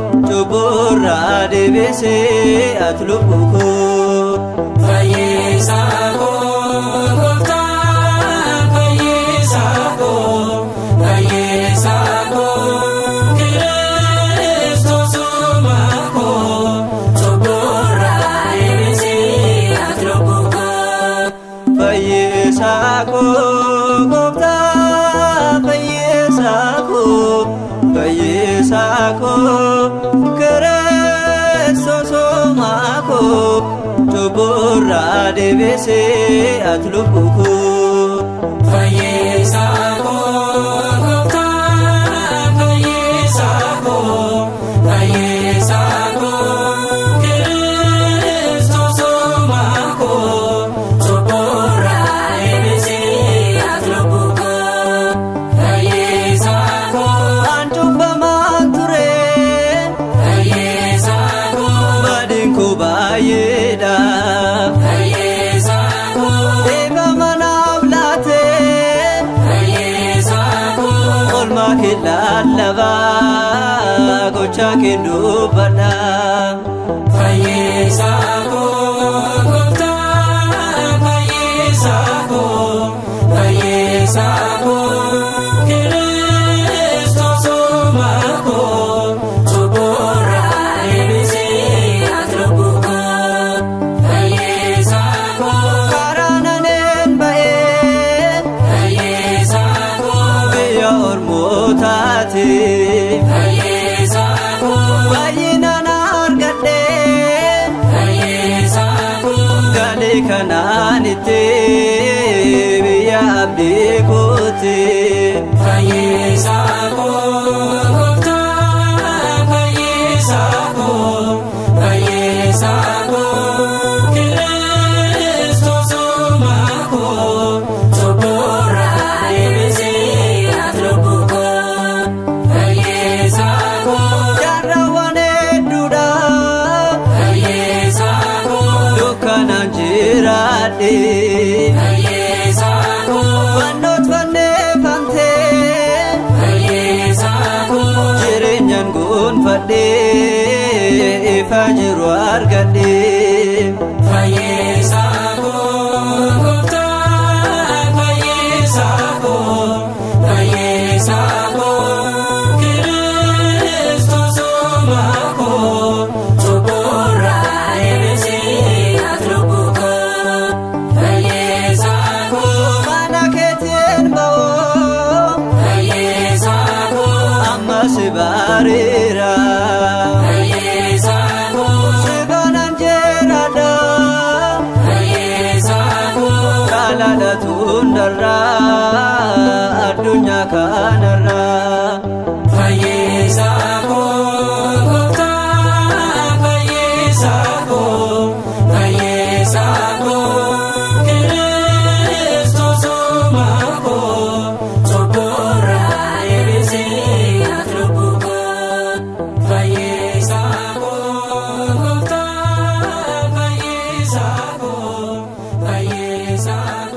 Cubburraa deebisee ati lubbuu koo. Fayyisaa koo gooftaa fayyisaa koo fayyisaa koo Kiristoos uumaa koo cubburraa deebisee ati lubbuu koo. Fayyisaa koo gooftaa fayyisaa koo fayyisaa koo Kiristoos uumaa koo cubburraa deebisee ati lubbuu koo. Fayyisaa koo gooftaa fayyisaa koo fayyisaa koo Kiristoos uumaa koo cubburraa deebisee ati lubbuu koo. Fayyisaa koo An cubbamaan ture fayyisaa koo badiin koo baay'eedha. Fayyisaa koo Eeba manaaf laatee fayyisaa koo oolmaa kee lallabaa gochaa kee dubbadha. Fayyisaa koo gooftaa fayyisaa koo fayyisaa koo Kiristoos uumaa koo cubburraa deebisee ati lubbuu koo. Fayyisaa koo Karaa naneen ba'ee fayyisaa koo biyya ormootaati. Fayyisaa koo Baay'inaan argadhee fayyisaa koo galee kanaanitti biyya abdii kooti. Fayyisaa koo gooftaa fayyisaa koo fayyisaa koo Kiristoos uumaa koo cubburraa deebisee ati lubbuu koo. Fayyisaa koo Jaarraawwan hedduudha fayyisaa koo dukkanaan jiraadhe. Fayyisaa koo Fannoot fanneeffamtee fayyisaa koo jireenyaan gonfadhee ifa jiru argadhe. Fayyisaa koo gooftaa fayyisaa koo fayyisaa koo Kiristoos uumaa koo cubburraa deebisee ati lubbuu koo. Fayyisaa koo Mana keetiin ba'oo fayyisaa koo amma si bareera. Fayyisaa koo Si kanaan jiraadha fayyisaa koo jaalalatu hundarraa addunyaa kanarraa. Fayyisaa koo gooftaa fayyisaa koo fayyisaa koo Kiristoos uumaa koo cubburraa deebisee ati lubbuu koo. Fayyisaa koo gooftaa fayyisaa koo fayyisaa.